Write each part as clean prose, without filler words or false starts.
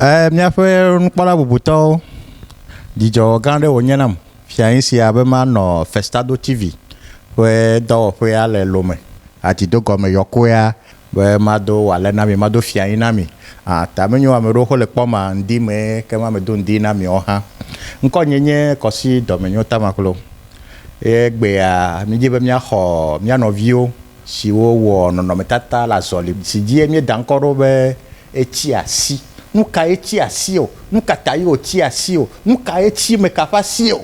E, míaƒe nukpɔla bubutɔwo, dzidzɔ gã aɖe wònye nam fiae sia be manɔ Festado TV ƒe dɔwɔƒea le Lome, Adidogɔme yɔkɔea be mado wòale na mi, mado fiae na mi. A, ta menyo ame ɖewo xo le kpɔ ma ŋdi mee ke ma medo ŋdi na miawo hã. Ŋkɔnye nye Kɔsi Dɔmenyo Tamaklo. Eye egbea mídi be míaxɔ mía nɔviwo siwo wɔ nɔnɔmetata le azɔli si dzie míeda ŋkɔ ɖo be Etsi asi. Nu kae tsi asi o? Nu ka tae wòtsi asi o? Nu kae tsi ame ka ƒe asi o?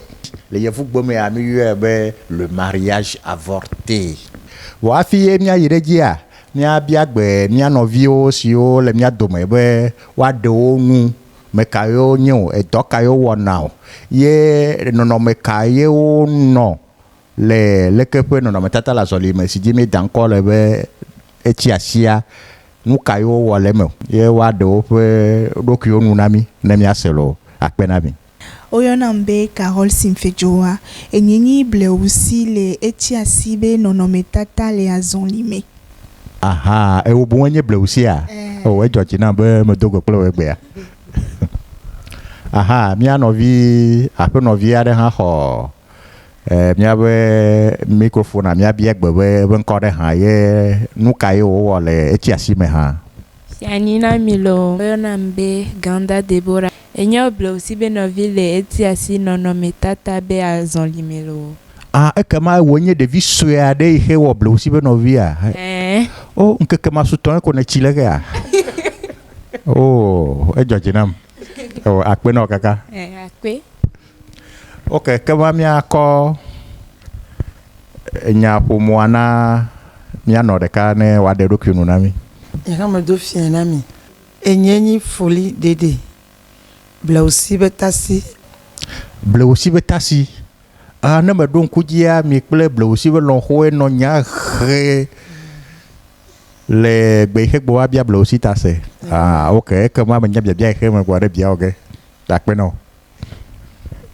Le yevugbe mea, míyɔe be le mariage avorté. Vɔ hafi ye míayi ɖe edzia, míabia gbe mía nɔviwo siwo le mía dome be woaɖe wo nu, ame kae wonye o, edɔ kae wowɔna o, ye nɔnɔme kae wonɔ le leke ƒe nɔnɔmetata le azɔli me si dzi míeda ŋkɔ le be etsi asia, nu kae wowɔ le eme o, ye woaɖe woƒe ɖokuiwo nu na mí ne míase loo. Akpe na mi. Woyɔnam be Carole Simfedjoa. Enye nyi blewusi le etsi asi be nɔnɔmetata le azɔli me. Aha, ewò boŋ enye blewusia? Ɛ̃. O, edzɔ dzi nam be medo go kple wò egbea. Aha, mía nɔvi, aƒenɔvi aɖe hã xɔ e, míaƒe microphone-a, míabia gbe be eƒe ŋkɔ ɖe hã ye nu kae wòwɔ le etsi asi me hã. Fianyi na mi loo. Woyɔnam be Ganda Deborah. Enye Blewusi be nɔvi le etsi asi nɔnɔmetata be azɔli me loo. Ah, ekema wòe nye ɖevi sue aɖe yi xe wɔ Blewusi be nɔvia? Ɛ̃. O, ŋkeke masutɔe ko nètsi le xea? O, edzɔ dzi nam. O, akpe na wò kaka. Ɛ̃, akpe. Ok, ke va míakɔ nyaƒomɔa na mía nɔ ɖeka ne wòaɖe eɖokui nu na mí. Nye hã medo fiẽ na mi. Enye nyi foli ɖeɖe, blewusi be tasi. Blewusi be tasi. Ah, ne meɖo ŋku dzia, mi kple blewusi be lɔ̃xoe nɔ nya he le gbe yi xe gbe woabia blewusi ta se. Ah, ok, ekema menya biabia yi xe me gbɔ ɖe bia wɔ ge. Akpe na wò.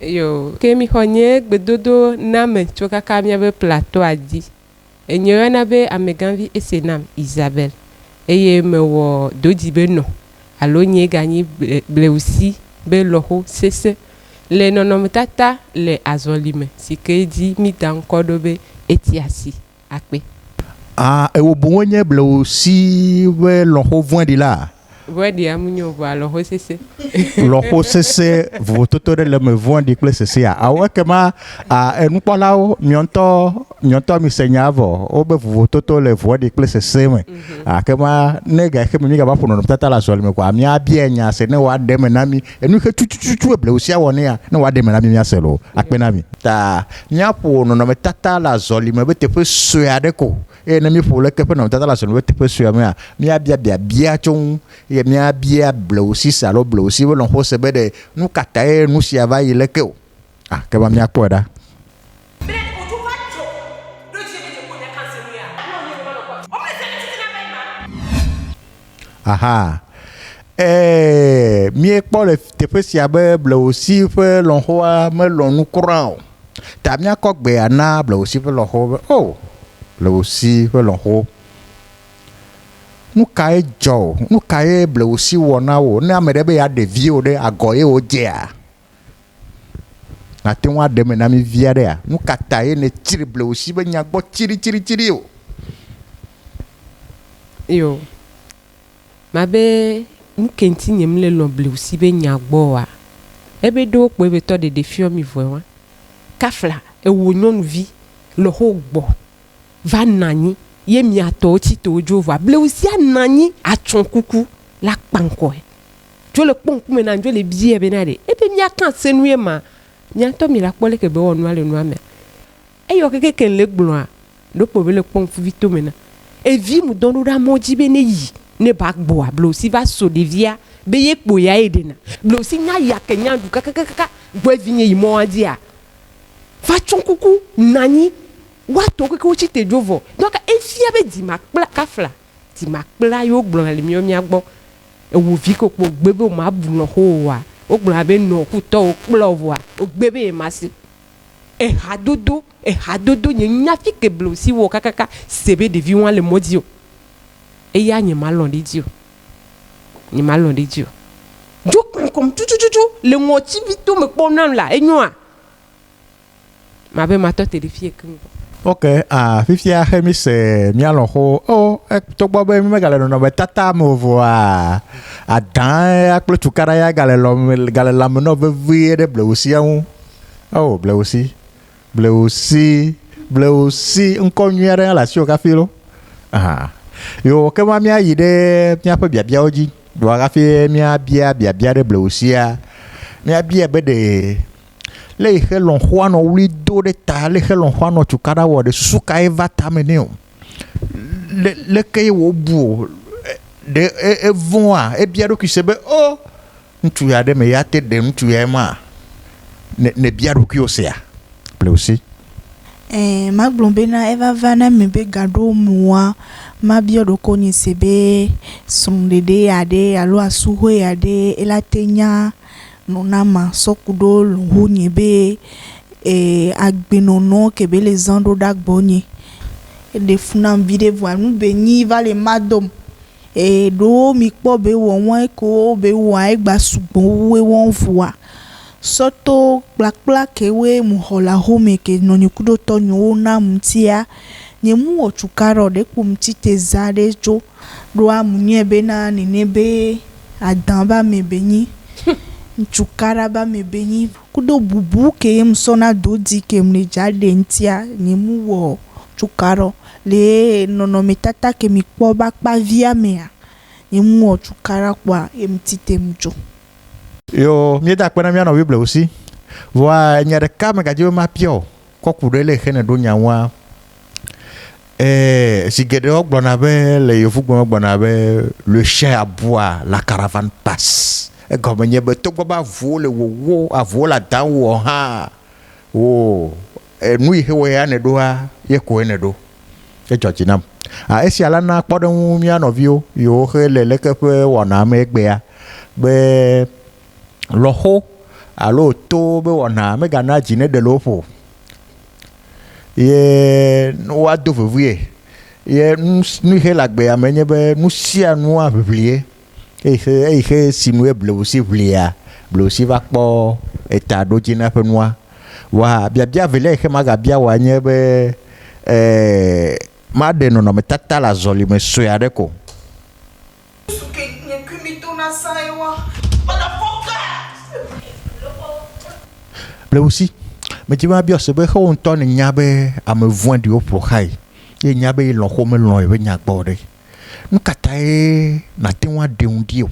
Yo, ke mixɔ nye gbedodo name tso kaka míaƒe platoa dzi. Enye woyɔna be amegãvi Esenam Isabel eye mewɔ dodzi be nɔ alo nye ganyi blewusi be lɔxo sese le nɔnɔmetata le azɔlime si ke dzi mida ŋkɔ ɖo be Etiasi. Akpe. A Ewò boŋue nye blewusi ƒe lɔ̃xo vɔ̃ɖi la? Vɔ̃ɖia menyo o, vɔa lɔ̃xo sese. Lɔ̃xo sese, vovototo ɖe le eme vɔ̃ɖi kple sesea? Ao, ekema a enukpɔlawo, miɔ ŋutɔ, miɔ ŋutɔ mise nyaa vɔ. Wobe vovototo le vɔ̃ɖi kple sese me. Akema ne gayixeme mígava ƒo nɔnɔmetata le azɔli me koa, míabiae nya se ne wòaɖe eme na mí. Enu xe tutututu blewusia wɔ nɛa, ne wòaɖe eme na mí míase loo. Akpe na mi. Ta míaƒo nɔnɔmetata le azɔli me be teƒe sue aɖe ko. Eye ne míeƒo leke ƒe nɔnɔmetata le azɔli me be teƒe suea mea, míabia biabia tso ŋu eye míabia blewusi se alo blewusi ƒe lɔ̃xo se be ɖe nu ka tae nu sia va yi leke o. Ah, ke va míakpɔe ɖa. Aha. Ee, míekpɔ le teƒe sia be Blewusi ƒe lɔ̃xoa melɔ̃ nu kura o. Ta míakɔ gbea na Blewusi ƒe lɔ̃xo be, O, Blewusi ƒe lɔ̃xo, nu kae dzɔ o? Nu kae Blewusi wɔ na wò? Ne ame ɖe be yeaɖe viwò ɖe, agɔ ye wòdzea? Nàte ŋu aɖe eme na mí vi aɖea? Nu ka tae nètsri blewusi be nya gbɔ tsiɖitsiɖitsiɖi o? Yo, mabe nu ke ŋuti nye mele lɔ̃ blewusi be nya gbɔ oa, ebe ɖo wokpɔe be tɔ ɖeɖe fiɔ mi vɔe wa. Kafla ewò nyɔnuvi lɔxo gbɔ va nɔ anyi ye mia tɔwo tsi to wodzo vɔa, blewusia nɔ anyi atsɔ kuku la kpaŋkɔe. Dzo le kpɔ ŋkume nam, dzo le biɛ bena ɖe ebe mía kan se nuye ma, mía ŋutɔ mi la kpɔ leke be wɔ nua le nua mea. Eyɔ keke ke ŋle gblɔa, ɖokpo be le kpɔ ŋkuvi to me na. Evi mu dɔn ɖoɖa mɔ dzi be ne yi, ne ba gbɔa, blewusi va so ɖevia be ye kpo ya ye ɖena. Blewusi nya ya ke nya ɖu kakakakaka gbɔ evi nye yi mɔa dzia, va tsɔ kuku nanyi woa tɔ keke wo tsi te dzo vɔ. Donc efia be dima kpla kafla, dima kpla ye wo gblɔna le míɔ mía gbɔ. Ewò vi ke wòkpɔ wògbe be wòmabu nɔ xo oa, wogblɔna be nɔ ku tɔwò kplɔ vɔa, wògbe be yemase. Ehadodo, ehadodo, nye nya fi ke blo si wɔ kakaka se be ɖevi wa le mɔ dzi o. Eya nye malɔ̃ ɖe edzi o. Nye malɔ̃ ɖe edzi o. Dzo ŋkɔm tutututu le ŋɔtivi to me kpɔm nam la, enyoa? Mabe matɔ te ɖe fie keŋ vɔ. Ok, ah, fifia xe mi se mía lɔ̃xo. O, oh, togbɔ be mi megale nɔnɔmetata me o vɔa, adã ya kple tukaɖa ya gale lɔ gale lãme nɔ vevie ɖe blewusia ŋu. Oh, blewusi, blewusi, blewusi, ŋkɔ nyui aɖe hã le asiwò hafi lo. Aha. Yo, ke ma míayi ɖe míaƒe biabiawo dzi. Vɔa hafi míabia biabia ɖe blewusia, míabia be ɖe Le yi xe lɔ̃xoa nɔ wli do ɖe ta, le xe lɔ̃xoa nɔ cukaɖa wɔ ɖe, susu kae va tame nɛ o? Le leke ye wòbu o? Ɖe evɔ̃a? Ebia eɖokui se be, O, ŋutsu ya ɖe me ya te ɖe ŋutsu ya ema? Ne nèbia ɖokuiwò sea? Blewusi. Ɛ̃, magblɔ bena eva va na eme be gaɖo mɔa, mabiɔ ɖokuinye se be srɔ̃ɖeɖe ya ɖe alo asuxɔe ya ɖe ela te nya nɔ na ma sɔ ku ɖo lɔ̃xonye be agbenɔnɔ ke be le zã ɖo ɖa gbɔnye. Eɖe fu nam viɖe vɔa nu be nyi va le madom. Ɖewo mi kpɔ be wɔ wɔn kewo be wɔa egba sugbɔ wu ewɔn vɔa sɔ to kplakpla kewoe mu xɔ le axome ke nɔnye kudo tɔnyewo nam ŋutia, nye mu wɔ cukaɖa o ɖekpo mu tsite zã ɖe tso. Ɖoa mu nyae bena nene be adã be ame be nyi, cukaɖa be ame be nyi kudo bubu ke ye mu sɔna do dzi ke mu le dza ɖe ŋutia, nye mu wɔ cukaɖa o. Le nɔnɔmetata ke mi kpɔ be akpavia mea, nye mu wɔ cukaɖa kpoa ye mu tsite mu dzo. Yo, míeda akpe na mía nɔvi Blewusi. Vɔa nya ɖeka megadzi be mabia o, kɔ ku ɖe leke nèɖo nya ŋua, ee, zi geɖe wogblɔna be le yevugbe me gblɔna be le chien aboie, la caravane passe. Egɔme nye be togbɔ be avuwo le wòwó, avuwo le adã wɔ hã, wò enu yi xe wɔ ya nèɖoa, ye koe nèɖo. Edzɔ dzi nam. A Esia la na kpɔɖeŋu mía nɔviwo yiwo xe le leke ƒe wɔna me egbea be lɔ̃xo alo to be wɔna megana dzi neɖe le wo ƒo o. Ye woado vevie. Ye nu nu yi xe le agbea me nye be nu sia nua ʋiʋlie. Eyi xe eyi xe si nue blewusi ʋlia, blewusi va kpɔ eta ɖo dzi na eƒe nua. Vɔa biabia velia yi xe magabia wòa nye be e maɖe nɔnɔmetata le azɔlime sue aɖe ko. Blewusi, medzi be mabiɔ se be xe wò ŋutɔ nènya be ame vɔ̃ɖiwo ƒo xlãe ye nya be ye lɔ̃xo melɔ̃ yeƒe nya gbɔ o ɖe, nu ka tae nàte ŋu aɖe ŋu ɖi o?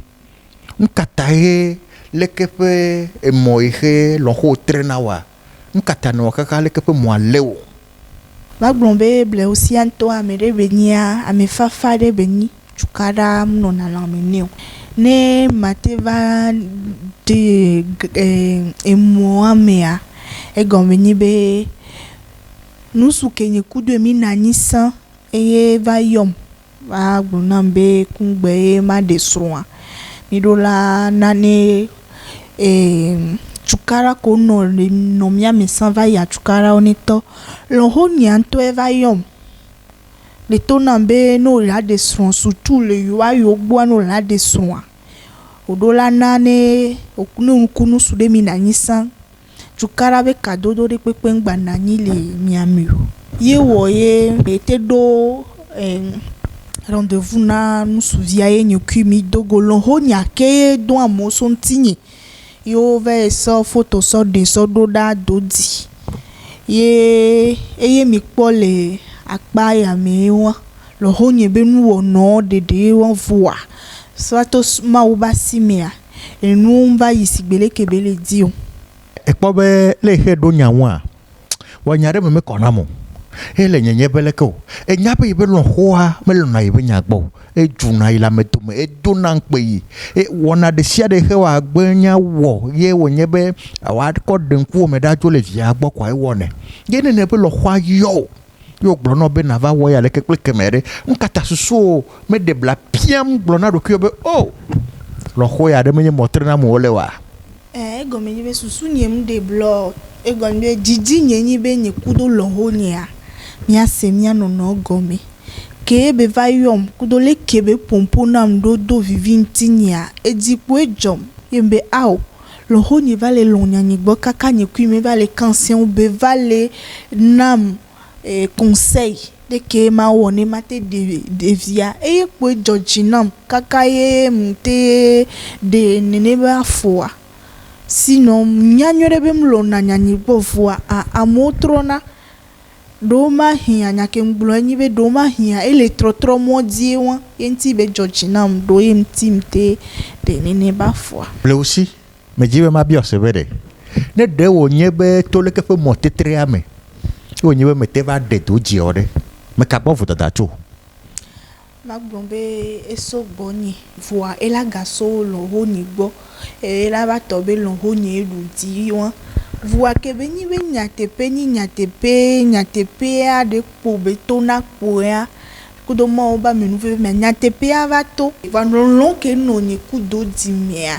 Nu ka tae leke ƒe emɔ yi xe lɔ̃xo tre na wòa? Nu ka ta nèwɔ kaka leke ƒe mɔa lé wò? Magblɔ be Blewusia ŋutɔ ame ɖe be nyia, ame fafa ɖe be nyi, cukaɖa menɔna lãme nɛ o. Ne mate va de emɔa mea, egɔme nyi be nusu ke nye kudoe mi nɔ anyi sã eye va yɔm va gblɔ nam be kugbe ye maɖe srɔ̃a. Miɖo la nane cukaɖa ko nɔ le nɔ mía me sã va yia cukaɖawo ne tɔ. Lɔ̃xonyea ŋutɔe va yɔm le to nam be ne wòle aɖe srɔ̃ surtout le yewoa yewo gbɔa ne wòle aɖe srɔ̃a, wòɖo la na ne ne ŋku nusu ɖe mi nɔ anyi sã. Cukaɖa be kadodo ɖe kpekpe ŋgba nɔ anyi le mia me o. Ye wɔ ye te ɖo rendez-vous na nusuvia ye nye kui mi do go. Lɔ̃xonya ke ye do amewo so ŋutinye ye wova yi sɔ foto sɔ ɖe sɔ ɖo ɖa do dzi. Ye eye mi kpɔ le akpa ya me wa lɔ̃xonye be nuwɔnawo ɖeɖe wa vɔa sɔ to Mawu be asi mea enuwo ŋva yi sigbe leke be le di o. Ekpɔ be le yi xe ɖo nya ŋua, wɔ nya ɖe me mekɔ nam o. Eye le nyenye be leke o. Enya be yibe lɔ̃xoa melɔ̃na yibe nya gbɔ o. Edzuna yi le ame dome, edona ŋukpe yi. E wɔna ɖesiaɖe xe wòagbe nya wɔ ye wònye be wòakɔ ɖe ŋkuwò me ɖa dzo le via gbɔ koa ewɔnɛ. Ye ne nèbe lɔ̃xoa yɔ o ye wògblɔ nɔ be nàva wɔ ya leke kple kemɛ ɖe, nukata susuwò meɖe bla piam gblɔ na ɖokuiwò be, O! Lɔ̃xo ya ɖe menye mɔtrenam wòle oa? Ẽ, egɔme nyi be susu nye ŋɖe blɔ o. Egɔme nyi be didi nye nyi be nye kudo lɔ̃xo nyea, míase mía nɔnɔewo gɔme. Ke be va yɔm kudo leke be ƒoƒo nam ɖo do vivi ŋutinyea, edzi kpoe dzɔm. Ye ŋbe ao, lɔ̃xonye va le lɔ̃ nyanyi gbɔ kaka nye kui me va le kansɛ̃wo be va le nam conseil ɖeke mawɔ ne mate ɖe ɖevia. Eye kpoe dzɔ dzi nam kaka ye ŋte ɖe nene be afɔa. Sinon ŋnya nyuiɖe be ŋlɔ̃na nyanyi gbɔ vɔa a amewo trɔna. Ɖewo mahĩa nya ke ŋgblɔ enyi be ɖewo mahĩa ele trɔtrɔ mɔ die wa ye ŋuti be dzɔ dzi nam ɖo ye ŋuti ŋte ɖe nene be afɔa. Blewusi, Medzi be mabiɔ se be ɖe, ne ɖe wònye be to leke ƒe mɔtetrea me ye wònye be mete va ɖe do dziɔ ɖe, meka gbɔ vodada tso? Magblɔ be esɔ gbɔ nye, vɔa ela gasɔ lɔ̃xonye gbɔ eye ela va tɔ be lɔ̃xonye ɖu dzi wa. Vɔa ke be nyi be nyateƒe nyi nyateƒe, nyateƒea ɖe kpo be tona kpoea kudo Mawu be amenuveve mea, nyateƒea va to. Vɔa lɔlɔ̃ ke nɔ nye kudo dzimea,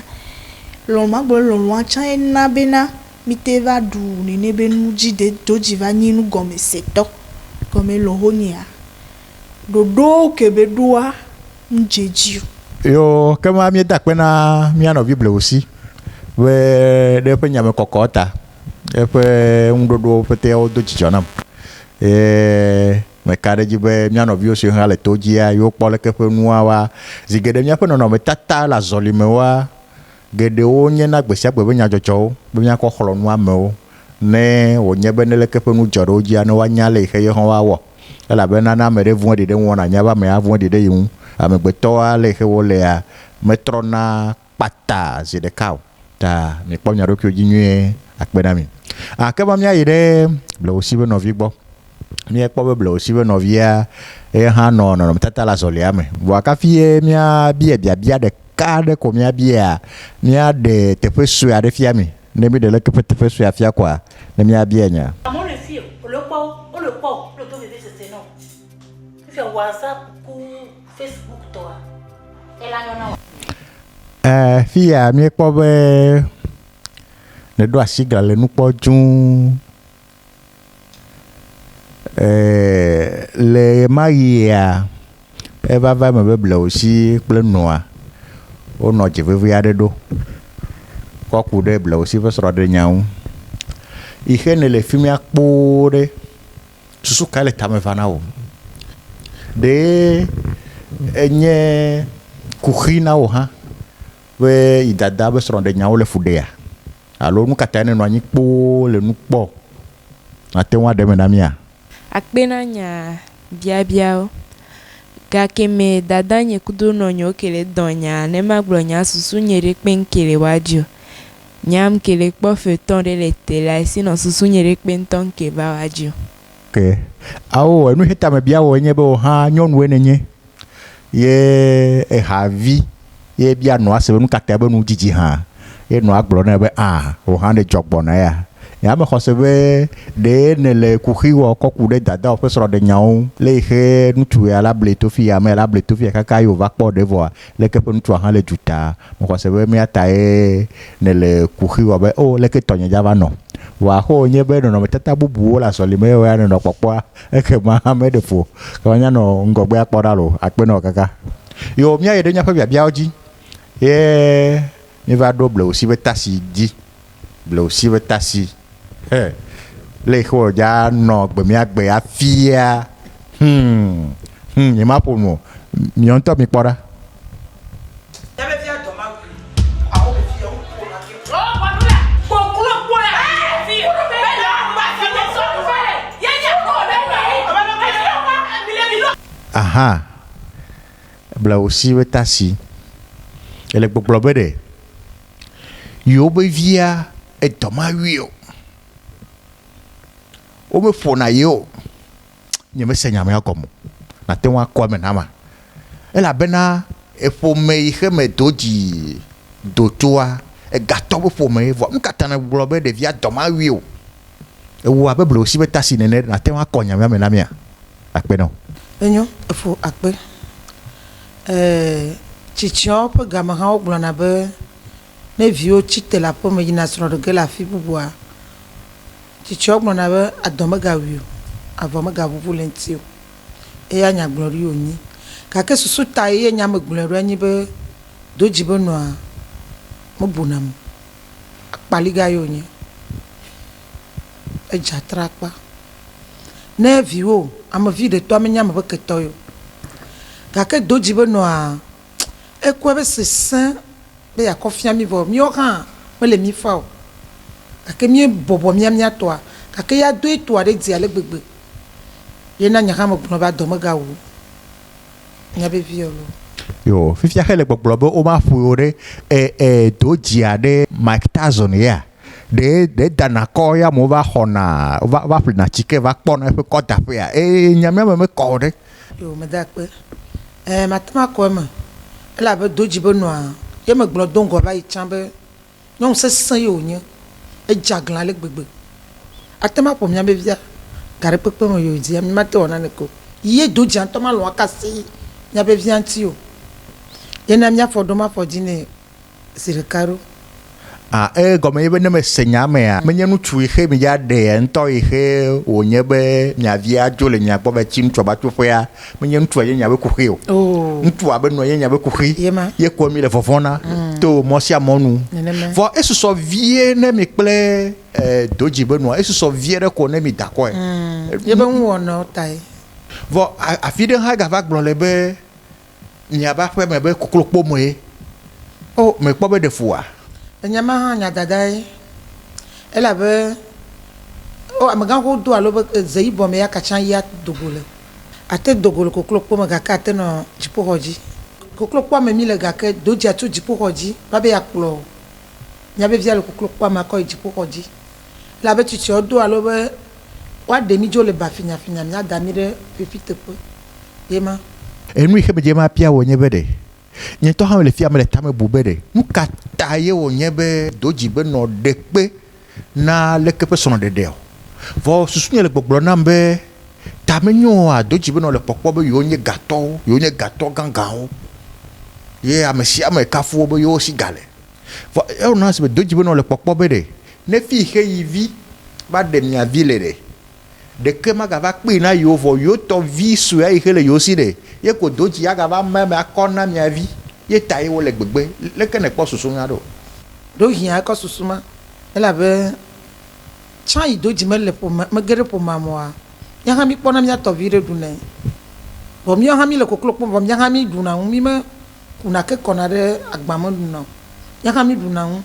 lɔlɔ̃ magblɔ be lɔlɔ̃a tsã ena bena mite va ɖu nene be nu dzi de do dzi va nyi nugɔmesetɔ. Gɔme lɔ̃xonyea, ɖoɖowo ke be ɖoa, ŋdze dzi o. Yoo, ke ma míeda akpe na mía nɔvi Blewusi be ɖe eƒe nyamekɔkɔ ta. Eƒe ŋuɖoɖowo ƒeteawo do dzidzɔ nam. Eye meka ɖe edzi be mía nɔviwo siwo hã le to dzia, yewo kpɔ leke ƒe nua wa. Zi geɖe míaƒe nɔnɔmetata le azɔlime wa geɖewo nyena gbesiagbe ƒe nyadzɔdzɔwo be míakɔ xlɔ̃ nu amewo ne wònye be ne leke ƒe nu dzɔ ɖe wo dzia, ne woanya ale yi xe ye hã woawɔ. Elabena ne ame ɖe vɔ̃ɖi ɖe ŋuwò, nànya be amea vɔ̃ɖi ɖe ye ŋu. Amegbetɔwoa, ale yi xe wolea, metrɔna kpata zi ɖeka o. Ta mikpɔ mia ɖokuiwo dzi nyuie akpe na mi. A ke ma míayi ɖe Blewusi ƒe nɔvi gbɔ. Míekpɔ be Blewusi ƒe nɔvia ye hã nɔ nɔnɔmetata le azɔlia me. Vɔa kafi ye míabia biabia ɖeka aɖe ko míabia, míaɖe teƒe sue aɖe fia mi. Ne míɖe leke ƒe teƒe suea fia koa, ne míabia nya. Amewo le fi wole kpɔ wo, wole kpɔ wò, wole do vevesese na wò. Fifia WhatsApp ku Facebook tɔa, ela nyɔ na wò. Ẽ, fiya míekpɔ be nèɖo asi gla le nu kpɔ dũu. Ẽ, le ɣemaɣia, eva va eme be Blewusi kple nɔa wonɔ dze vevi aɖe ɖo kɔ ku ɖe Blewusi ƒe srɔ̃ɖenya ŋu. Yi xe nèle fi mía kpoo ɖe, susu kae le tame va na wò? Ɖe enye kuxi na wò hã be yi dada ƒe srɔ̃ɖenyawo le fu ɖea? Alo nu ka tae nènɔ anyi kpoo le nu kpɔ? Àte ŋu aɖe eme na mía? Akpe na nya biabiawo. Gakeme dadanye kudo nɔnyewo ke le dɔn nya ne magblɔ nya susu nye ɖe kpe ŋke le woa dzi o. Nyam ke le kpɔ fetɔn ɖe le tele si nɔ susu nye ɖe kpe ŋutɔ ŋke va woa dzi o. Ke, ao, enu he tame bia wò enye be wò hã nyɔnue nènye ye ehavi ye bia nɔa se be nu ka tae be nu dzidzi hã ye nɔa gblɔ nɛ be ã wò hã nèdzɔ gbɔna ya. Nye mexɔ se be ɖe nèle kuxi wɔ kɔ ku ɖe dadawò ƒe srɔ̃ɖenyawo ŋu le yi xe ŋutsu ya la bli to fiya, ame ya la bli to fiya kaka ye wòva kpɔ ɖe vɔa leke ƒe ŋutsua hã le duta. Mexɔ se be mía tae nèle kuxi wɔ be o leke tɔnye dza va nɔ. Vɔa xo wònye be nɔnɔmetata bubuwo le azɔlime ye wò ya nènɔ kpɔkpɔa ekema meɖe fu o. Ke manya nɔ ŋgɔgbe akpɔ ɖa loo akpe nɔ kaka. Yoo míayi ɖe míaƒe biabiawo dzi ye míeva ɖo Blewusi ƒe tasi dzi. Blewusi ƒe tasi. He le yi wòdza nɔ gbe mía gbe afia. Hmm hmm nyemaƒo nu o. Miɔ ŋutɔ mikpɔ ɖa. Aha Blewusi ƒe tasi. Ele gbɔgblɔ be ɖe yewo be via edɔ mawui o. Womeƒona ye o. Nyemese nya mea gɔme o. Nàte ŋu akɔ eme nama. Elabena eƒome yi xe me do dzi do tsoa, egatɔ be ƒome ye vɔ. Nu ka ta nègblɔ be ɖevia dɔ mawui o? Ewɔ abe blewusi be tasi nene. Nàte ŋu akɔ nya mea me na mía? Akpe na wò. Enyo, efo akpe. Ee, tsitsiawo ƒe game hã wogblɔna be ne viwo tsi te le aƒeme yina srɔ̃ ɖe ge le afi bubua, tsitsiawo gblɔna be adɔ megawui o, avɔ megaʋuʋu le eŋuti o. Eya nyagblɔɖi wònyi. Gake susu ta ye nya megblɔe ɖo enye be do dzi be nɔa Mebunam o. Akpaliga ye wònye. Edze atra akpa. Ne viwò, ame vi ɖetɔa menye ame ƒe ketɔ ye o. Gake do dzi be nɔa, ekɔe be sesẽ be yeakɔ fia mí vɔ míawo hã mele mí fa o. Gake míebɔbɔ mía mía tɔa. Gake ya do etɔa ɖe dzi ale gbegbe. Ye na nye hã megblɔ be adɔ megawu mía vevi o loo. Yo, fifia xe le gbɔgblɔ be womaƒoe o ɖe, e, e, do dzia ɖe Mike Tyson yea? Ɖe, ɖe dana kɔ ye amewo va xɔna, va, va ƒlena tsike va kpɔna eƒe kɔdaƒea? E, nya mía me mekɔ o ɖe. Yo, meda akpe. Ẽ, mate ŋu akɔ eme. Elabe do dzi be nɔa, ye megblɔ do ŋgɔ va yi tsã be nyɔnu sesẽ ye wònye. Edze aglã ale gbegbe. Ate ŋu aƒo mía vevia gaɖekpekpe me ye wòdia, mímate ŋu awɔ naneke o. Ye do dzia ŋutɔ malɔ̃ aka asi mía vevia ŋuti o. Ye na mía afɔ ɖom afɔ dzi nɛ zi ɖeka ɖo. A Egɔme ye be ne mese nya mea, menye ŋutsu yi xe midza ɖe ŋutɔ yi xe wònye be mia via dzo le mia gbɔ va tsi ŋutsua ba tsoƒea, menye ŋutsua ye nya be kuxi o. Ŋutsua be nɔ ye nya be kuxi ye kɔ mi le vɔvɔ̃ na to mɔ sia mɔ nu. Vɔ esusɔ vie ne mi kple dodzi be nua, esusɔ vie ɖe ko ne mi da kɔe. Ye be nuwɔnawo tae. Vɔ afi ɖe hã egava gblɔ le be miabe aƒe me be koklokpo mee. O, mekpɔ be ɖe fua? Enya ma hã nya dada ye. Elabe o amegãxowo do alo be ze yibɔ me ya katsã ya do go le. Ate do go le koklokpo me gake ate nɔ dziƒoxɔ dzi. Koklokpoa me mi le gake do dzia tso dziƒoxɔ dzi va be yeakplɔ mía vevia le koklokpoa me akɔ yi dziƒoxɔ dzi. Elabe tsitsiawo do alo be woaɖe mi dzo le ba finyafinya miada mi ɖe fifi teƒe ye ma. Enu yi ke medze mabia wò nye be ɖe nye ŋutɔ hã mele fia mele tame bu be ɖe nu ka ta ye wònye be do dzi be nɔ ɖe kpe na leke ƒe srɔ̃ɖeɖea o. Vɔ susunye le gbɔgblɔ nam be ta menyo oa, do dzi be nɔ le kpɔkpɔ be yewonye gatɔwo, yewonye gatɔ gãgãwo ye ame sia ame kafu wo be yewo si ga le. Vɔ ewɔ na be do dzi be nɔ le kpɔkpɔ be ɖe ne fi xe yi vi va ɖe mia vi le ɖe, ɖeke magava kpee na yewo vɔ yewo tɔ vi sue ayi xe le yewo si ɖe, ye ko do dzi agava ma eme akɔ na mia vi ye ta ye wole gbegbe. Leke nèkpɔ susu nya ɖo? Ɖo hiã ekɔ susu ma elabe tsã yi do dzi mele ƒome mege ɖe ƒomea me oa, mía hã míkpɔna mía tɔ viɖe ɖunɛ. Vɔ míawo hã míle koklo kpɔm vɔ mía hã mí ɖuna nu, mí me kuna ke kɔna ɖe agba me ɖuna o. Mía hã mí ɖuna nu.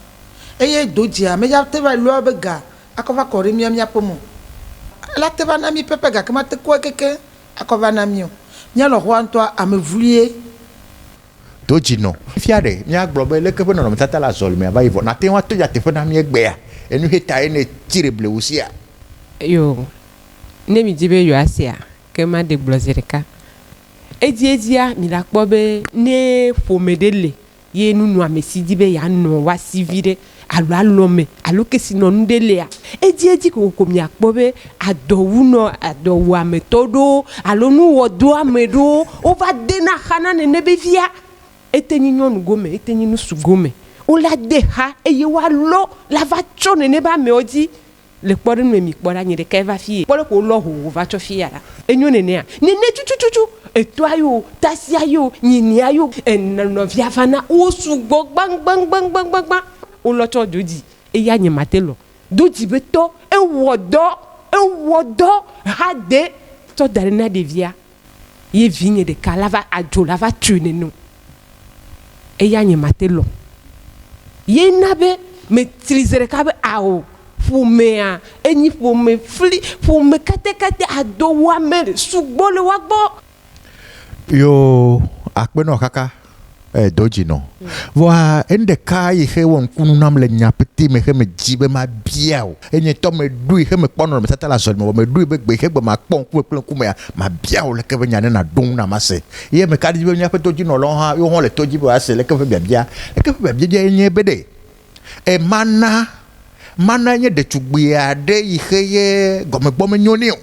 Eye do dzia meya te va yi lɔ ebe ga akɔ va kɔ ɖe mía mía ƒeme o. Ela te va na mí pɛpɛ gake mate kɔe kekeŋ akɔ va na mí o. Mía lɔ̃xoa ŋutɔa ame vluie. Do dzi nɔ. Fifia ɖe, míagblɔ be leke ƒe nɔnɔmetata le azɔlimea va yi vɔ nàte ŋu ato nyateƒe na mí egbea? Enu xe tae nètsi ɖe blewu sia? Yo, ne midi be yewoasea, ke maɖe gblɔ zi ɖeka. Edziedzia, milakpɔ be ne ƒome ɖe le ye nunɔamesi di be yeanɔ woasi viɖe alo alɔme alo kesinɔnu ɖe lea, edziedzi kokoko miakpɔ be adɔwunɔ, adɔwuametɔ ɖewo alo nuwɔdoame ɖewo wova dena xa na nene be via. Ete nyi nyɔnu gome, ete nyi nusu gome. Wola de xa eye woalɔ la va tsɔ nene be amewo dzi. Le kpɔɖeŋu me mikpɔ ɖa, nye ɖekae va fiye. Kpɔ ɖe ko wolɔ hoho va tsɔ fiya ɖa. Enyo nenea? Nene tutututu etɔa yo, tasia yo, nyinia yo, enɔvia va na wo sugbɔ gbãgbãgbãgbãgbã. Wolɔ tsɔ do dzi eya nye mate lɔ. Do dzi be tɔ, ewɔ dɔ, ewɔ dɔ hade tsɔ da ɖe na ɖevia. Ye vinye ɖeka la va adzo la va tsoe nene. Eya nye mate lɔ. Ye na be metri zeɖeka be ao ƒomea enyi ƒome fli ƒome katekate adɔwuame sugbɔ le woa gbɔ. Yoo akpe nɔ kaka e do dzi nɔ. Vɔa enu ɖeka yi xe wɔ ŋkunu nam le nya pete me xe me dzi be ma bia o. Enye ŋutɔ me ɖoe xe me kpɔ nɔnɔmetata le azɔli me vɔ me ɖoe be gbe xe gbe ma kpɔ ŋkume kple ŋkumea ma bia o leke be nya ne na ɖo ŋu na ma se. Ye me ka ɖe dzi be míaƒe todzinɔlawo hã yewo hã le to dzi be woase leke ƒe biabia. Leke ƒe biabia ye nye be ɖe e mana mana nye ɖetugbui aɖe yi xe ye gɔmegbɔ menyo nɛ o.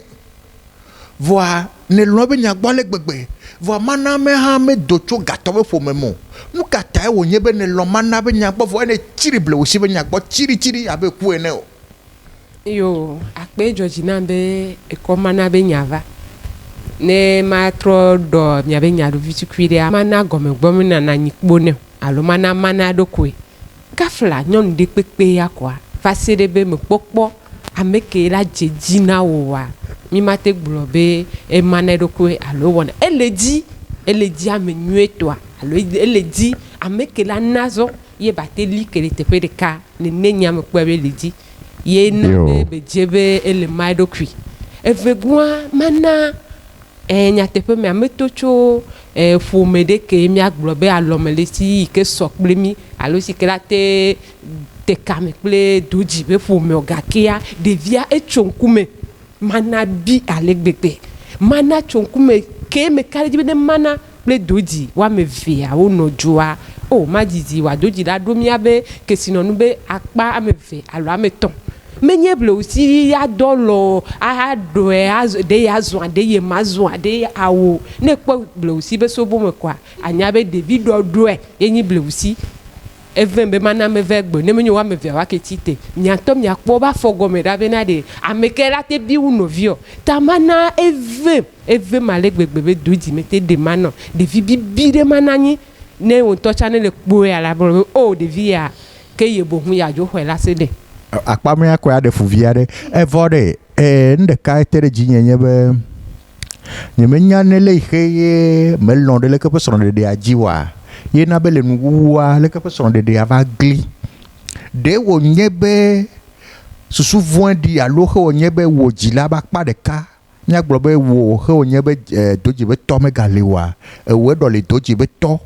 Vɔa nèlɔ̃ eƒe nya gbɔ ale gbegbe. Vɔa mana ame hã medo tso gatɔ ƒe ƒome me o. Nu ka tae wònye be nèlɔ̃ mana ƒe nya gbɔ vɔ nètsri blewusi ƒe nya gbɔ tsiɖitsiɖi abe ku ene o? Yoo, akpe dzɔ dzi nam be èkɔ mana ƒe nya va. Ne matrɔ ɖɔ miaƒe nya ɖo vitukui ɖea, mana gɔme gbɔ menana anyi kpo nɛ o alo mana mana eɖokui. Kafla nyɔnu ɖe kpekpe ya koa, va se ɖe be mekpɔkpɔ ame ke la dze dzi na wò oa, mi mate gblɔ be emana eɖokui alo ewɔna. Ele dzi, ele dzi ame nyuietɔa alo ele dzi ame ke la na zɔ ye ba te li ke le teƒe ɖeka. Nene nya mekpɔe be ele dzi. Ye na be be dze be ele ma eɖokui. Evegɔa mana Ɛ̃, nyateƒe mea, meto tso ƒome ɖe ke míagblɔ be alɔme le si yi ke sɔ kple mí alo si ke la te te kame kple do dzi be ƒome o gakea, ɖevia etso ŋkume mana bi ale gbegbe. Mana tso ŋkume ke meka ɖe edzi be ne mana kple do dzi woame evea wonɔ dzoa, o madidi wòado dzi la ɖo míabe kesinɔnu be akpa ame eve alo ame etɔ̃. Menye blewusi adɔ lɔ aɖɔe azɔ ɖe ya zɔa ɖe ye ma zɔa ɖe awo. Ne ekpɔ blewusi be sobo me koa, anya be ɖevi ɖɔɖɔe ye nyi blewusi. Evem be mana meve egbe ne menye wo ame evea woake tsi te. Mia ŋutɔ miakpɔ wobe afɔ gɔme ɖa bena ɖe amekae la te bi wu nɔviɔ. Ta mana evem, evem ale gbegbe be do dzi mete ɖe manɔ. Ɖevi bibi ɖe mana nyi. Ne wò ŋutɔ tsã ne le kpɔea la gblɔ be o ɖevi ya ke ye boŋ yeadzo xɔe la se ɖe. Akpa mea koe aɖe fu vi aɖe. Evɔ ɖe, ee, nu ɖeka te ɖe dzinye nye be, nyemenya ne le yi xe ye melɔ̃ ɖe leke ƒe srɔ̃ɖeɖea dzi oa, ye na be le nuwuwua, leke ƒe srɔ̃ɖeɖea va gli. Ɖe wònye be susu vɔ̃ɖi alo xe wònye be wò dzila be akpa ɖeka Míagblɔ be wò xe wònye be dodzi be tɔ megali oa, ewòe ɖɔli dodzi be tɔ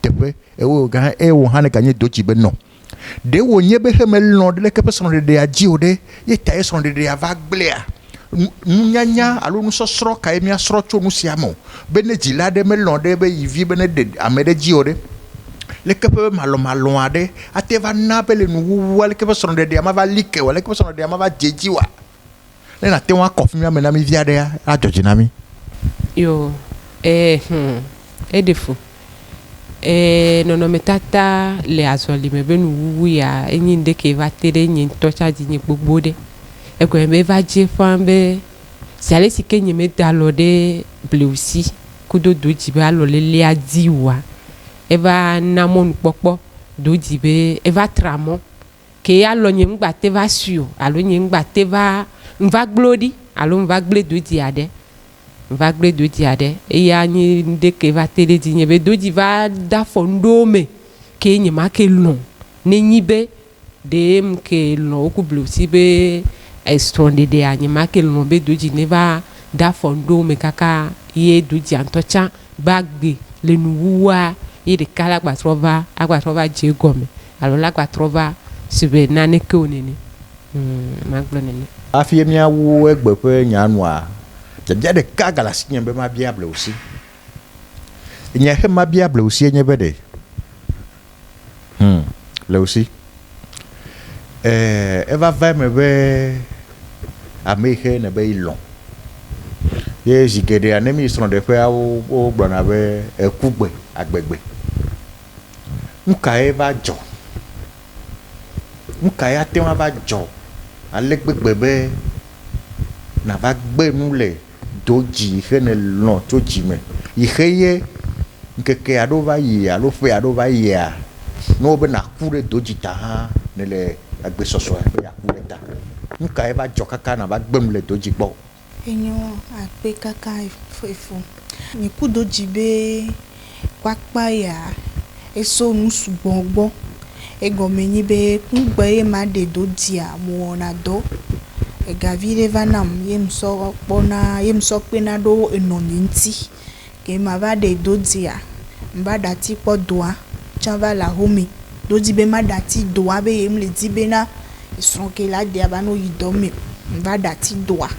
teƒe, ewòe gã eye wò hã nèganye dodzi be nɔ. Ɖe wònye be xe melɔ̃ ɖe leke ƒe srɔ̃ɖeɖea dzi o ɖe, ye tae srɔ̃ɖeɖea va gblẽa? Nunyanya alo nusɔsrɔ̃ kae míasrɔ̃ tso nu sia me o? Be ne dzila aɖe melɔ̃ ɖe be yi vi be neɖe ame ɖe dzi o ɖe, leke ƒe malɔ̃malɔ̃ aɖe ate va na be le nuwuwua leke ƒe srɔ̃ɖeɖea mava li ke oa, leke ƒe srɔ̃ɖeɖea mava dze edzi oa? Ne nàte ŋu akɔ fi mía me na mí vi aɖea, adzɔ dzi na mí. Yo, ee, hum, eɖe fu. Ee, nɔnɔmetata le azɔli me be nuwuwu ya enyi ŋɖe ke va te ɖe nye ŋutɔ tsã dzinye gbogbo ɖe. Egɔme be eva dze ƒã be zi ale si ke nye meda alɔ ɖe blewusi kudo dodzi be alɔlelea dzi oa, eva na mɔnukpɔkpɔ dodzi be eva tra mɔ Ke alɔ nye ŋgba te va sui o alo nye ŋgba te va ŋva gblɔ ɖi alo ŋva gble dodzi aɖe. Ŋva gble dodzi aɖe. Eya nyi ŋɖe ke va te ɖe dzinye be dodzi va de afɔ ŋɖewo me ke nye ma ke lɔ̃ ne nyi be ɖee ŋke lɔ̃ woku blewusi be esrɔ̃ɖeɖea nye ma ke lɔ̃ be dodzi ne va de afɔ ŋɖewo me kaka ye dodzia ŋutɔ tsã be agbe le nuwuwua ye ɖeka la gba trɔ va agba trɔ va dze egɔme alo la gba trɔ va si be naneke o nene. Hum magblɔ nene. Hafi míawu egbe ƒe nyaa nua, biabia ɖeka gale asinye be mabia Blewusi. Nya xe mabia Blewusie nye be ɖe, hum, Blewusi, e, eva va eme be ame yi xe nèbe yi lɔ̃ ye zi geɖea ne míyi srɔ̃ɖeƒea wogblɔna be eku gbe, agbe gbe. Nu kae va dzɔ? Nu kae ate ŋu ava dzɔ ale gbegbe be nàva gbe nu le do dzi yi xe nèlɔ̃ tso dzi me yi xe ye ŋkeke aɖewo va yi alo ƒe aɖewo va yia, ne wobe nàku ɖe do dzi ta hã nèle agbesɔsɔe be yeaku ɖe ta. Nu kae va dzɔ kaka nàva gbe nu le do dzi gbɔ? Enyo akpe kaka efo. Nye ku do dzi be kpakpa ya eso nu sugbɔ gbɔ. Egɔme nyi be ŋugbe ye ma ɖe do dzia mo wɔna dɔ. Ega viɖe va nam ye ŋsɔ kpɔna ye ŋsɔ kpena ɖo enɔ nye ŋti. Ke ma va ɖe do dzia ŋva ɖati kpɔ doa tsã va le axome. Do dzi be ma ɖati doa be ye ŋle dzi be na Esrɔ̃ ke la dea va no yi dɔ me va ɖe ati doa.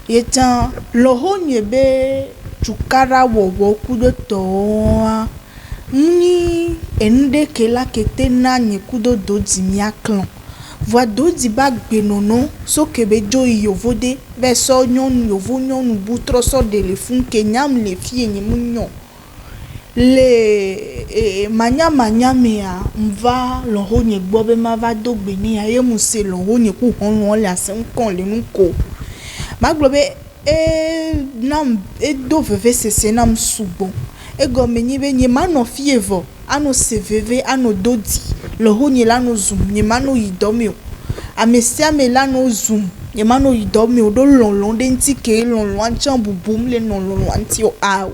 Ye tsã lɔ̃xonye be cukaɖa wɔwɔ kudo tɔwoa, ŋnyi enuɖe ke la ke te na nye kudo dodzi mía klɔ̃. Vɔa dodzi be agbenɔnɔ so ke be dzo yi yovode va yi sɔ nyɔnu yovo nyɔnu bu trɔ sɔ ɖe le fun ke nyam le fiye nye mu nyɔ. Le manyamanya mea, ŋva lɔ̃xonye gbɔ be mava do gbe nɛ ye ŋuse lɔ̃xonye ku xɔlɔ̃wo le asem kɔm le nu kom. Magblɔ be enam, edo vevesese nam sugbɔ. Egɔme nyi be nye manɔ fiye vɔ. Anɔ se veve, anɔ do dzi. Lɔ̃xonye la nɔ zum, nyemanɔ yi dɔ me o. Ame sia ame la nɔ zum, nyemanɔ yi dɔ me o. Ɖo lɔlɔ̃ ɖe ŋuti ke lɔlɔ̃a tsã bubum le nɔ lɔlɔ̃a ŋuti o ao.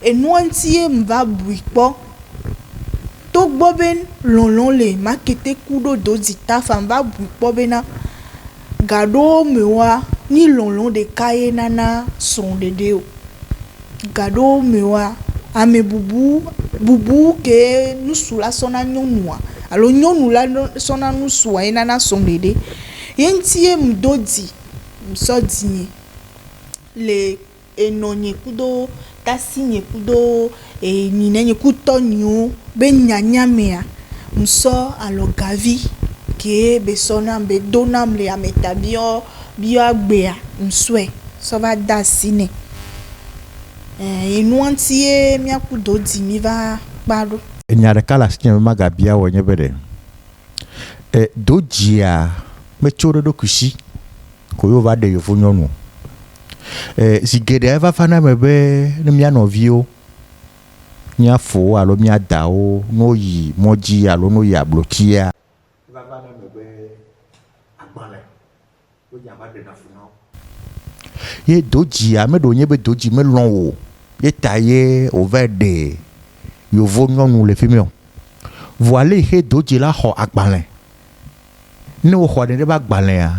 Enua ŋuti ye ŋva bui kpɔ. Togbɔ be lɔlɔ̃ le makete ku ɖo do dzi ta faa ŋva bui kpɔ bena gaɖowo me woa, nyi lɔlɔ̃ ɖeka ye nana srɔ̃ɖeɖe o. Gaɖowo me woa, ame bubu bubu ke nusu la sɔna nyɔnua alo nyɔnu la sɔna nusua ye nana srɔ̃ɖeɖe. Ye ŋuti ye ŋdo dzi ŋsɔ dzinye le enɔnye kudo tasinye kudo enyinenye ku tɔnyewo be nyanya mea, ŋsɔ alɔgavi ke be sɔ nam be do nam le ameta biɔ biɔ gbea ŋsɔe sɔ va de asi nɛ. Ɛɛ enua ŋuti ye míaku do dzi mí va kpa ɖo. Enya ɖeka le asinye be magabia wò nye be ɖe, e do dzia metso ɖe eɖokui si ko ye wòva ɖe yevu nyɔnu o. E zi geɖea eva vana eme be ne mía nɔviwo, mía fowo alo mía dawo ne woyi mɔ dzi alo ne woyi ablotsia, eva vana eme be agbalẽ wo nya va ɖena fu na wo. Ye do dzia meɖe wònye be do dzi melɔ̃ wò o ye ta ye wòvae ɖe yevo nyɔnu le fi mi o. Vɔa le yi xe do dzi la xɔ agbalẽ. Ne woxɔ ɖe be agbalẽa,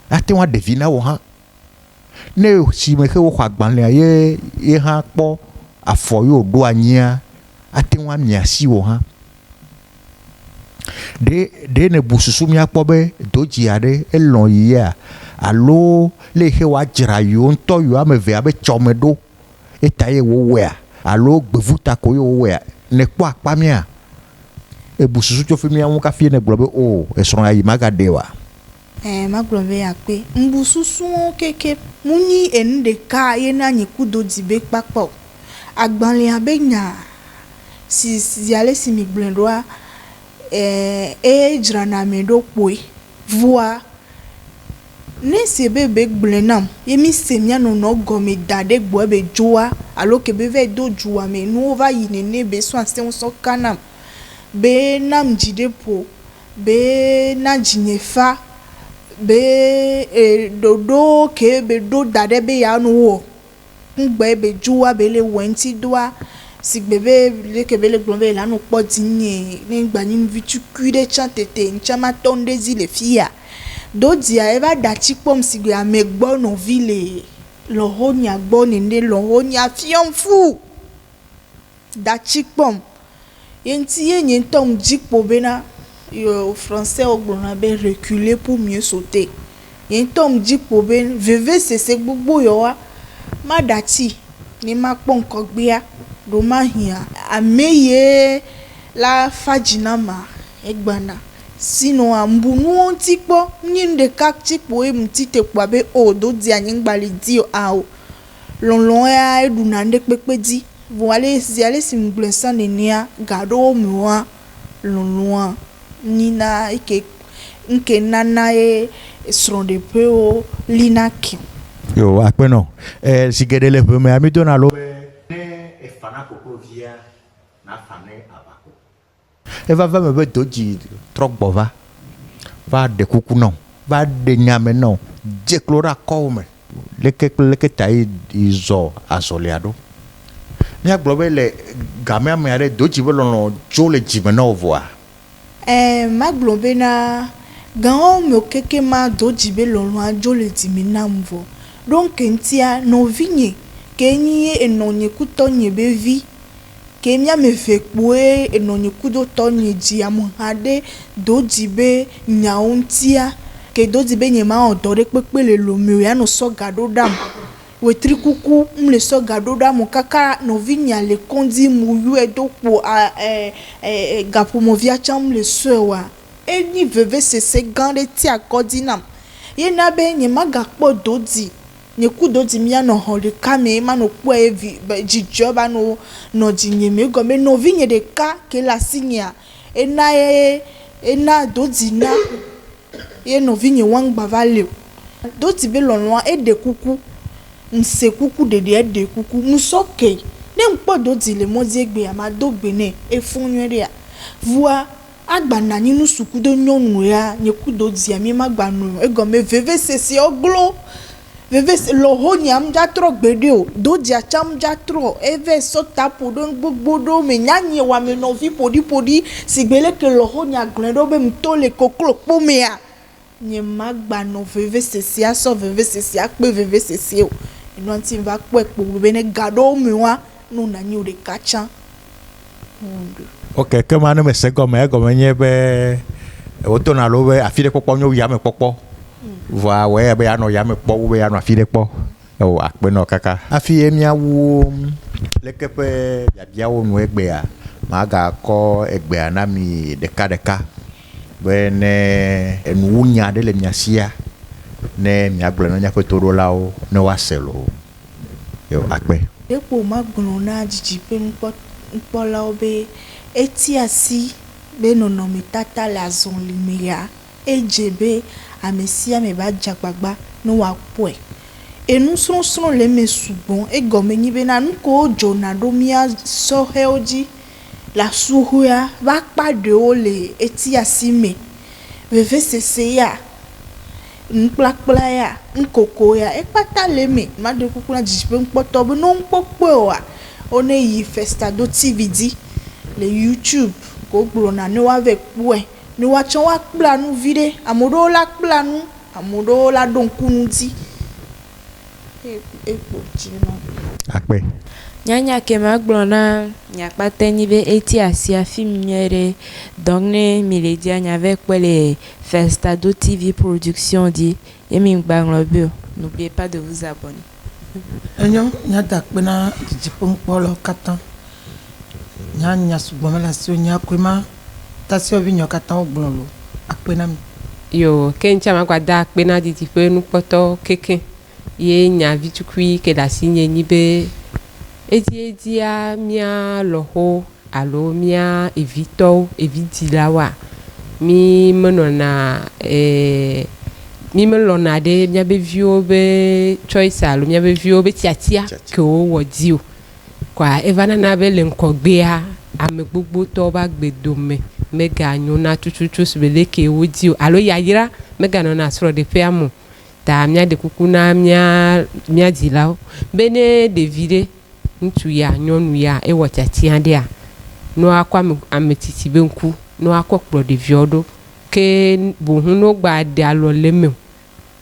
ate ŋu aɖe vi na wò hã. Ne si me xe woxɔ agbalẽa ye ye hã kpɔ afɔ ye wòɖo anyia, ate ŋu amia asi wò hã. Ɖe ɖe nèbu susu míakpɔ be dodzi aɖe elɔ̃ yia alo le yi xe woadzra yewo ŋutɔ yewo ame evea be tsɔme ɖo eta ye wowɔea alo gbevu ta ko ye wowɔea? Nèkpɔ akpa mía? Èbu susu tso fi mía ŋu kafi nègblɔ be o esrɔ̃ ya yi magaɖee oa? Ɛ̃, magblɔ be akpe. Ŋbu susuwo keke. Munyi enu ɖeka ye na nye ku do dzi be kpakpa o. Agbalẽa be nya si zi ale si migblɔe ɖoa, ɛ̃, eye dzrana ame ɖo kpoe. Vɔa, ne ese be be gblɔe nam ye mise mía nɔnɔ gɔme da ɖe gbɔe be dzoa alo ke be vae do dzoa me nuwo va yi nene be sɔ asẽŋu sɔ ka nam be nam dzi ɖe ƒo be na dzinye fa be e ɖoɖo ke be ɖo da ɖe be ya no wɔ ŋgbe be dzoa be le wɔe ŋuti doa sigbe be leke be le gblɔ be la no kpɔ dzinye ne ŋgba nyi nuvi tukui ɖe tsã tete ŋtsã matɔ ŋɖe dzi le fiya. Do dzia eva ɖe atsi kpɔm sigbe ame gbɔ nɔvi le lɔ̃xonya gbɔ nene lɔ̃xonya fiɔm fu ɖe atsi kpɔm. Ye ŋuti ye nye ŋutɔ ŋdzi kpo bena yo français wogblɔna be reculer pour mieux sauter. Nye ŋutɔ ŋdzi kpo be vevesese gbogbo yawoa maɖe atsi ne makpɔ ŋgɔgbea ɖo mahiã ame ye la fa dzi nama egbana. Sinon ŋbu nuwo ŋuti kpɔ nyi nu ɖeka tsi kpo ye ŋti te kpɔa be o do dzia nye ŋgba li di o ao. Lɔlɔ̃ ya eɖuna ŋɖe kpekpe dzi. Vɔ ale zi ale si ŋgblɔe sã nenea gaɖowo mewoa lɔlɔ̃a nyina eke ŋke nana ye srɔ̃ɖeƒewo lina ke. Yo akpe nɔ. E zi geɖe le ʋe mea mídona lo be ne efa na koklovia nafa ne aʋako. Eva va eme be dodzi trɔ gbɔ va, va ɖe kuku nɔ, va ɖe nya me nɔ, dze klo ɖe akɔwò me. Leke kple leke ta yi zɔ azɔlia ɖo? Míagblɔ be le gamea mea ɖe dodzi be lɔlɔ̃ dzo le dzime na wò vɔa? Ẽ, magblɔ bena, gawo me keke ma dodzi be lɔlɔ̃a dzo le dzime nam vɔ. Ɖo ŋke ŋutia, nɔvinye ke nyi enɔnye ku tɔnye be vi Ke mía ame eve kpoe enɔnye kudo tɔnye dzi ameha ɖe do dzi be nyawo ŋutia. Ke do dzi be nye mawɔ dɔ ɖe kpekpe le Lome o ya nɔ sɔ ga ɖo ɖam. Wetri kuku ŋle sɔ ga ɖo ɖam o kaka nɔvinyea le kɔdzi mu yɔe do kpo a e e gaƒomɔvia tsã ŋle sɔe oa, enyi vevesese gã ɖe ti akɔdzi nam. Ye na be nye magakpɔ do dzi Nye ku do dzi míanɔ xɔ ɖeka me manɔ kpɔe vi be dzidzɔ va nɔ nɔ dzinye me. Egɔme nɔvinye ɖeka ke le asinyea, ena ye ena do dzi na ye nɔvinye wa ŋgba va li o. Do dzi be lɔlɔ̃a eɖe kuku, ŋse kuku ɖeɖe eɖe kuku. Ŋsɔ ke. Ne ŋkpɔ Dodi le mɔ dzi egbea, mado gbe nɛ, efɔ nyuie ɖea? Vɔa agba nɔ anyi nusu kudo nyɔnu ya, nye ku Dodia mi magba nɔe o. Egɔme veveseseawo glo. Vevese lɔho nyea ŋdza trɔ gbeɖe o. Dodia tsã ŋdza trɔ o. Eva sɔ ta ƒo ɖe nu gbogbo ɖewo me. Nya nye wɔamenɔvi ƒoɖiƒoɖi sigbe leke lɔho nya gblɔe ɖo be ŋto le koklo kpo mea, nye magba nɔ vevesesea sɔ vevesesea kpe vevesese o. Enua ŋti ŋva kpɔe kpo be ne ga ɖewo mewoa, ne wonɔ anyi ɖeka tsã. Ok, ke ma ne mese gɔme, egɔme nye be wodona alo be afi ɖe kpɔkpɔ nyo wu yame kpɔkpɔ. Vɔa wɔ eya be yeanɔ yame kpɔ wu be yeanɔ afi ɖe kpɔ. Eo akpe nɔ kaka. Hafi ye míawu leke ƒe biabiawo nu egbea, magakɔ egbea na mi ɖekaɖeka be ne enuwunya ɖe le mia sia, ne miagblɔe na míaƒe toɖolawo ne woase loo. Eo akpe. Ɖeko magblɔ na didiƒe nukpɔlawo be eti asi be nɔnɔmetata le azɔli me ya. Edze be ame sia ame va dze agbagba ne woakpɔe. Enusrɔ̃srɔ̃ le eme sugbɔ. Egɔme nyi bena nu kewo dzɔna ɖo mía sɔhɛwo dzi le asuxɔea ƒe akpa ɖewo le etiasi me. Vevesese ya, nukplakpla ya, nukoko ya, ekpata le eme. Maɖe kuku na didiƒenukpɔtɔwo be ne womekpɔkpɔe oa, wone yi Festado TV dzi le YouTube ke wogblɔna ne woava kpɔe. Ne woatsɔ woakpla nu viɖe. Ame ɖewo la kpla nu, ame ɖewo la ɖo ŋku nu dzi. Ekpo dzi na. Akpe. Nyanya ke magblɔ na mia kpata nyi be eti asia film nyuie ɖe donc ne mi le dzia mia vɛ kpɔe le Festado TV production dzi ye mi ŋgba ŋlɔ be o. N'oubliez pas de vous abonner. Enyo, míada akpe na didiƒenukpɔlawo katã. Nya nya sugbɔ mele asiwò, nya koe ma tasiɔvi nyawo katã wogblɔ loo. Akpe na mi. Yo, ke ŋtsia magba da akpe na didiƒe nukpɔtɔwo kekeŋ ye nya vitukui ke le asinye nyi be edziedzia mía lɔxo alo mía evitɔwo, evidzilawoa, mí menɔna mí melɔna ɖe míabe viwo be choice alo míabe viwo be tiatia ke wowɔ dzi o. Kɔa eva nana be le ŋkɔgbea, ame gbogbotɔwo be agbe dome meganyona tututu sigbe leke wodi o alo yayra meganɔna srɔ̃ɖeƒea me o. Ta míaɖe kuku na mía mía dzilawo be ne ɖevi ɖe, ŋutsu ya, nyɔnu ya, ewɔ tiatia ɖea, ne woakɔ ame ame tsitsi be ŋku, ne woakɔ kplɔ ɖeviawo ɖo. Ke boŋ ne wogba ɖe alɔ le eme o,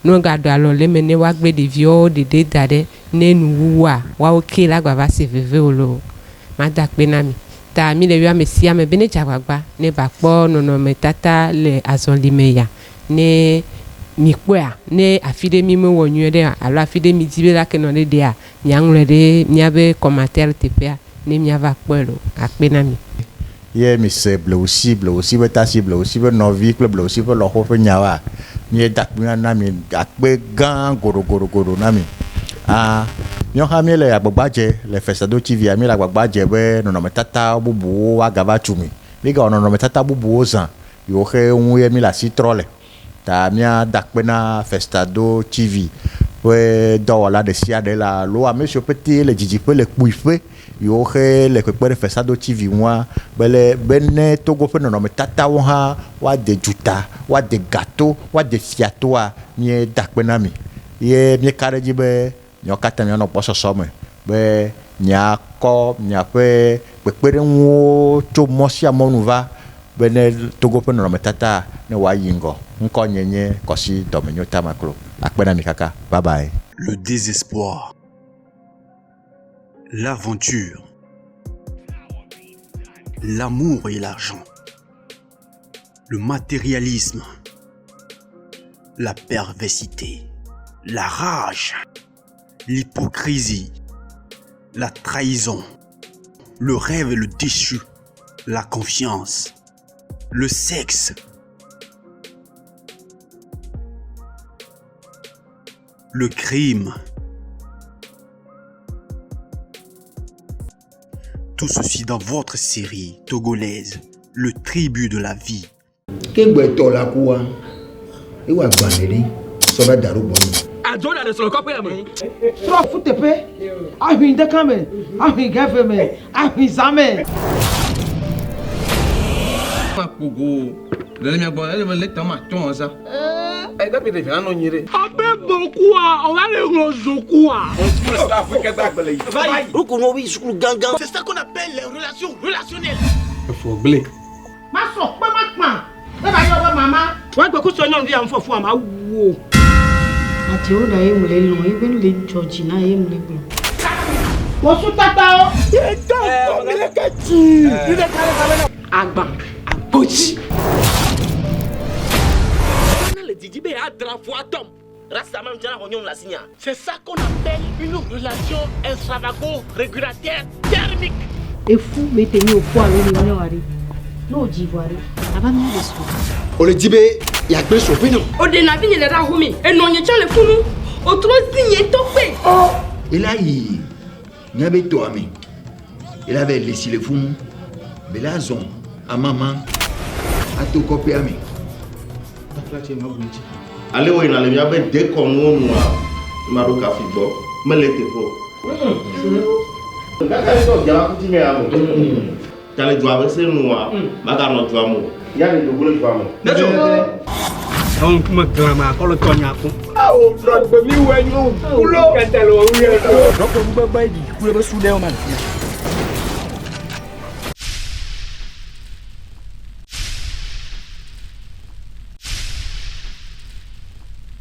Ne wogaɖo alɔ le eme ne woagble ɖeviawo ɖeɖe da ɖe ne nuwuwua, woawo ke la gba va se veve o loo. Mada akpe na mi. Ta mi le yɔ ame sia ame be ne dze agbagba ne ba kpɔ nɔnɔme tata le azɔli me ya. Ne mi kpɔea, ne afiɖe mi me wɔ nyuie ɖea alo afiɖe mi dzi be la ke nɔ ɖe ɖea, mia ŋlɔe ɖe miabe commentaire teƒea ne mia va kpɔe loo. Akpe na mi. Ye mise Blewusi, Blewusi ƒe tasi, Blewusi ƒe nɔvi kple Blewusi ƒe lɔ̃xo ƒe nyawoa, míeda akpe na mi, akpe gã goɖogoɖogoɖo na mi. A Míawo hã míele agbagba dze le Fesado TV-a, míele agbagba dze be nɔnɔmetata bubuwo woagava tu mi. Míegawɔ nɔnɔmetata bubuwo zã yiwo xe ŋu ye míele asi trɔ le. Ta míada akpe na Festado TV ƒe dɔwɔla ɖesiaɖe le alo ame siwo pete le didiƒe le kpuiƒe yiwo xe le kpekpe ɖe Festado TV ŋua be le be ne Togo ƒe nɔnɔmetatawo hã woade duta, woade gato, woade fiatoa, míeda akpe na mi. Ye míeka ɖe edzi be miawo katã mianɔ gbɔsɔsɔ me be miakɔ miaƒe kpekpeɖeŋuwo tso mɔ sia mɔ nu va be ne Togo ƒe nɔnɔmetata ne wòayi ŋgɔ. Ŋkɔnye nye Kɔsi Dɔmenyo Tamaklo. Akpe na mi kaka. Bye bye. Le désespoir, l'aventure, l'amour et l'argent, le matérialisme, la perversité, la rage, l'hypocrisie, la trahison, le rêve et le déchu, la confiance, le sexe, le crime. Tout ceci dans votre série togolaise, Le tribut de la vie. Ke gbɛtɔ le akua, ewa agbalẽ ɖe sɔ va da ɖo gbɔnye. Adzo ɖe srɔ̃ kɔƒea me. Trɔ fu teƒe, ahui ŋdeka me, ahui gɛve me, ahui zã me. Kpogo le mia gbɔ ele be leta ma tɔn za. Ɛ dapi ɖevi anɔ nyi ɖe. Abe bokua, ɔva le ŋlɔ zokua. C'est ça qu'on appelle les relations relationnelles. Efɔ gble. Ma sɔ kpe ma kpã, eba yɔ be mama. Wagbe kusɔ nyɔnuvi ya ŋfɔfua ma wu o. Adzewo ɖa ye mle lɔ̃ ebe nu le dzɔ dzi na ye mle gblɔ. Wosu tatawo. Agba agbodzi. Le didi be adra fo atɔm. C'est ça qu'on appelle une relation extravago-régulataire thermique. Efu mete mi ofu alo mi nyɔ aɖe. Ne wòdzi vɔ aɖe, ava mía ɖe srɔ̃. O le di be yeagbe srɔ̃ƒe nɔ. O ɖe navi nye le ɖe ahome enɔ nye tsã le funu o trɔ zi nye tɔ kpe. Ela yi míabe tɔa me ela va le si le funu be la zɔn amama ato kɔƒea me. Ale wo yina le míabe dekɔnuwo nua, maɖo kafi gbɔ mele teƒe o. Gake ŋutɔ dzala kuti me ya me. Ta le dua be se nua, maganɔ dua me o. Ya le dogo le dua me. Àwọn ŋkume glama akɔlɔ tɔ nya ko. Awo drɔgbe mi wɔ nyo kulo. Kɛtɛ le wo yɛ. Dɔkɔ nugbegbe yi ku le be su ɖe wo ma le fi.